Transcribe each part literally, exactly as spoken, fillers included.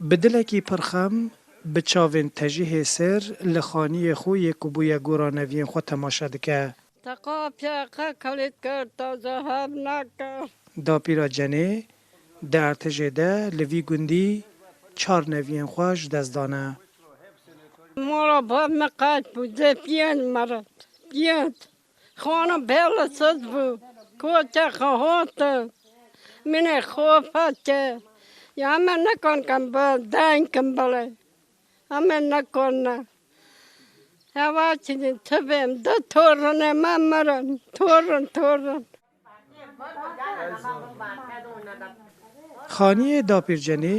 Bi dilekî pir xem, bi çavên tejî hêsir li xaniyê xwe yê ku bûye gora neviyên xwe temaşe dike. Te qapiyê qe kilît kir, te ji hev nekir. Dapîra Cenê di Ertijê de li vî gundî çar neviyên xwe ji dest dane. Mala bav me qet bû, dê piyên meret, piyên. Xanim bêlisiz bû. Koçê xwe hatin. Minê xwe fekê. Ya me nekan kin bi deng kin bilê. Em ê nekarine. Hewa çi din, ti bêm, di torinê me mirin. Torin, torin. Xaniyê Dapîrcenê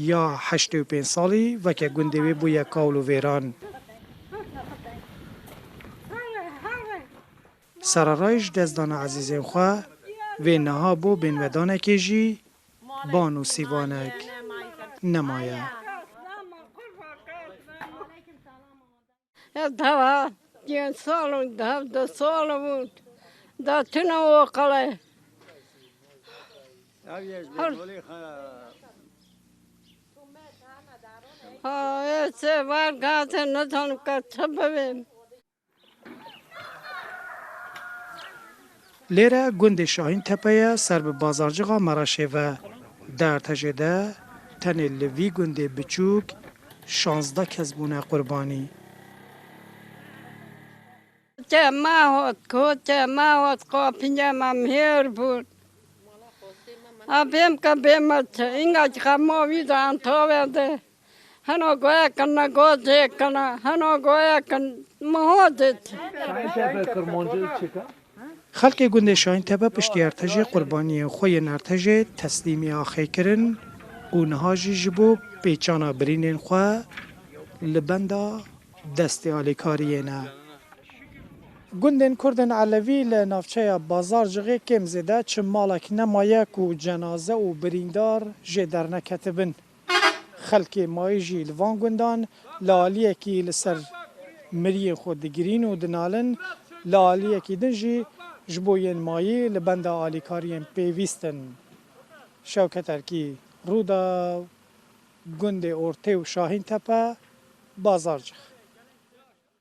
ya heştê û pênc salî weke gundê wê bûye kawl û vêran. Sererayî ji destdana ezîzên xwe, vê niha bo bênvedanekê jî ban û sîvanek nemaye. Ez daha pênc sal û daha du sal bûn. Da tune o qale. Her- Ha, ez ê var gazê nizanim ke çi bibêm. Lêre gundê Şahîntepe ye, ser bi bazarcixa Mereşê ve. Di Ertejê de tenê li vî gundê biçûk şazdeh kes bûne qurbanî. Koçê me hat, koçê me hat, qapiyê me mêr bûn. A bêm ke bême çi, înga xema wî de entave de. Heno goya kine, gocê kine, heno goya kin, miho dit. Şahîntepe Kirmancî çika? Xelkê gundê Şahîntepe piştî Ertejê qurbaniyên xwe yên Ertejê teslîmî axê kirin û niha jî ji bo pêçana birînên xwe li benda destê alîkariyê ne. Gundên Kurdên Elewî li navçeya Bazarcixê kêm zêde çi malek nemaye ku cenaze û birîndar jê derneketibin. Xelkê mayî jî li van gundan li aliyekî li ser miriyên xwe digirîn û dinalin, li aliyekî din jî ji bo yên mayî li benda alîkariyên pêvîst in. Şewket Erkî, Rûdaw, gundê Ortê û Şahîntepe, Bazarcix.